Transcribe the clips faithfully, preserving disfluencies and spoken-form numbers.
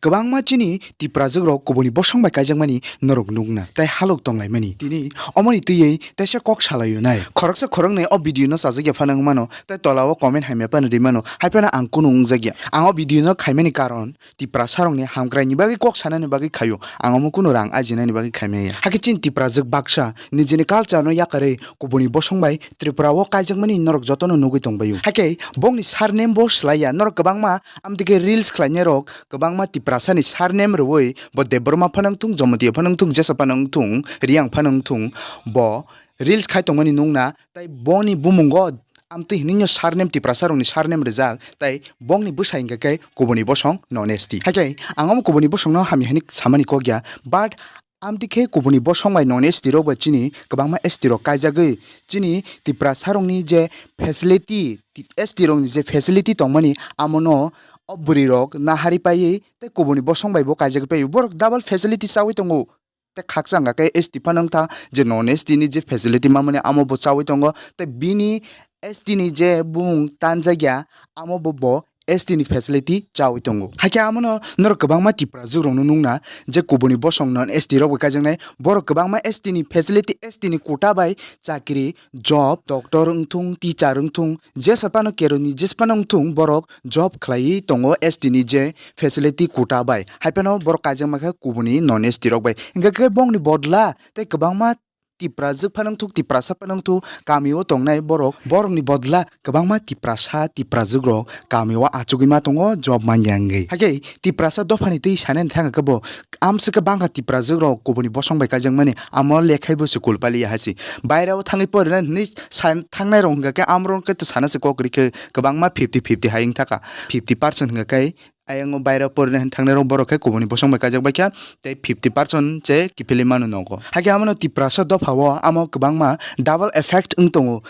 kwbangma chini Tiprajwk rok kubuni bosong bai kaijakmani norok nukna tei halok tonglaimani. Tini omoni twiwi teisa kok salaio nai. Khoroksa khoroknwi o video no chajak ya phano wngmano tei tola o comment hamya phano rimano, hai phano ang kunu wngjakya. Ang o video no khaimani karon Tiprasa rokni hamkraini bagwi kok sanani bagwi khaio. Ang omo kunu rang ajinani bagwi khaimaya. Hakhe chini Tiprajwk baksa nijini culture no yakarwi kubuni bosong bai Tripura o kaijakmani norok jotono nugwi tongbaio. Hakhe bongni surname bo swlaiya. Norok kwbangma amtike reels khlainai rok kwbangma Tiprasani surname rwui bo Debbarma phano wngthung, Jamatia phano wngthung, jesa phano wngthung, Reang phano wngthung, bo reels khai tongmani nukna tei boni bumungo amtwi hinwi surname Tiprasa rokni surname rijak tei bongni bwsai hwnkha khe kubuni bosong non S T. Hakhe ang omo kubuni bosongno hamya hinwi samani kok ya, but amtwi khe kubuni bosong bai non S T rok bai chini kwbangma S T rok kaijagwi chini Tiprasa rokni je facility, S T rokni je facility tongmani amono o bwrwi rok nahari paiwi tei kubuni bosong bai bo kaijagwi paio. Borok double facility chawi tongo. Tei khakchang khe S T phano wngtha je non S T ni je facility mamani amo bo chawi tongo, tei bini S T ni je bumung tanjakya amo bo bo S T ni facility chawi tongo. Hakhe amono norok kwbangma Tiprajwk rokno nukna je kubuni bosong non S T rok bai kaijaknai, borok kwbangma S T ni facility, S T ni quota bai chakri, job, doctor wngthung, teacher wngthung, jesa phano keroni jesa phano wngthung, borok job khlaiwi tongo S T ni je facility quota bai. Hai phano borok kaijakma khe kubuni non S T rok bai. Hingkha khe bongni bodla tei kwbangma Tiprajwk phano wngthuk, Tiprasa phano wngthuk, kamio tongnai borok, borokni bodla kwbangma Tiprasa, Tiprajwk rok kamio achugwi ma tongo job manya wngwi. Hakhe Tiprasa dophani twi sanani thangkha khe bo amswk khe bangkha Tiprajwk rok kubuni bosong bai kaijakmani, amo lekhai bo se kul paliya hai se. Bairao thangwi porina hinwi san-, thangnai rok hwnkha khe amorok khe sana se kok rikhe kwbangma fifty fifty hai wngthaka. Fifty percent hwnkha khe ayang o bairao porina hin thangnai rok borok khe kubuni bosong bai kaijak baikha tei fifty percent se kiphilwi mano nogo. Hakhe amono Tiprasa dopha o amo kwbangma double effect wng tongo.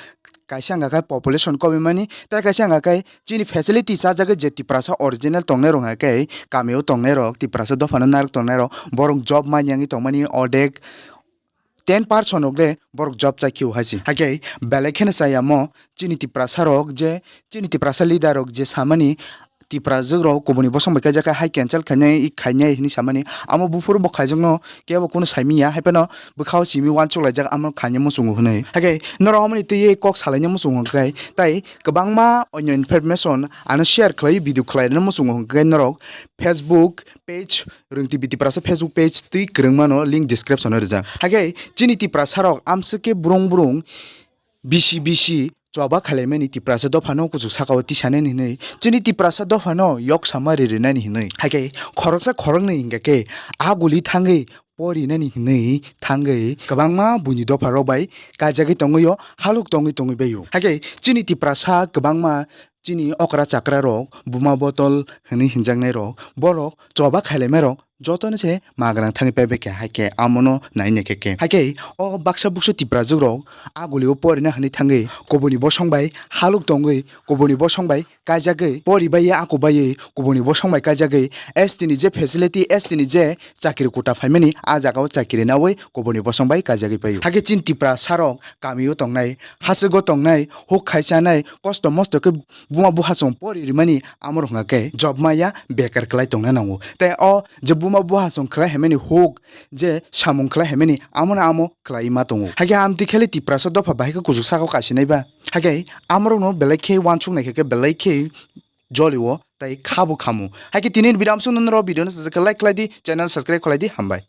Kaisa hwnkha khe population komimani, tei kaisa hwnkha khe chini facility chajagwi je Tiprasa original tongnai rok hwnkha khe kamio tongnai rok, Tiprasa dophano narwk tongnai rok, borok job manya wngwi tongmani odek ten percent rok de borok job chai khio hai se. Hakhe belai kheno chaya mo chini Tiprasa rok je, chini Tiprasa leader rok je samani Tiprajwk rok kubuni bosong bai kaijak khe hai cancel khainai, khainai hinwi samani, amo buphuru bo khaijakno kebo kunu saimiya, hai phano bwkhao simi uansuk laijak amo khaina muchungo hwnwi. Hakhe norok omoni twiwi kok salaina muchungo khe tai kwbangma onyo information ano share khlai, video khlaina muchungo hwnkhe norok Facebook page, Rwng T V Tiprasa Facebook page twi kwrwngmano link description o rijak. Hakhe chini Tiprasa rok amswk khe brung brung bisi bisi choba khailaimani Tiprasa dophano kuchuk sakao tisanani hinwi, chini Tiprasa dophano yok sama ririnani hinwi. Hakhe khoroksa khoroknwi hingkha khe a guli thangwi porinani hinwi thangwi kwbangma buini dopha rok bai kaijagwi tongwi o, halok tongwi tongwi bai o. Hakhe chini Tiprasa kwbangma chini okra chakra rok, buma botol hinwi hinjaknai rok, borok choba khailaimai rok jotono se magrang thangwi paibai khe, hakhe amono naina khe khe. Hakhe o baksa buksa Tiprajwk rok a guli o porina hinwi thangwi kubuni bosong bai halok tongwi, kubuni bosong bai kaijagwi, pori bai ya, aku bai ya, kubuni bosong bai kaijagwi, S T ni je facility, S T ni je chakri kuta phaimani, a jaga o chakri nawi kubuni bosong bai kaijagwi paio. Hakhe chini Tiprasa rok kamio tongnai, hachwgo tongnai, huk khai chanai, kosto mosto khe buma buhasong pori rimani, amo rok hwnkha khe job maya, bekar kwlai tongna nango. Tei o je buma buhasong khlai haimani huk, je samung khlai haimani, amo no amo khlai ma tongo. Hakhe amtwi khe le Tiprasa dopha bahai khe kuchuk saka o kasinai ba. Hakhe amorokno belai khe uansuk nai khe, khe belai khe joli o tei kha bo khamu. Hakhe tini ni video amsong nonro video no sajak khe like khlai di, channel subscribe khlai di, hambai.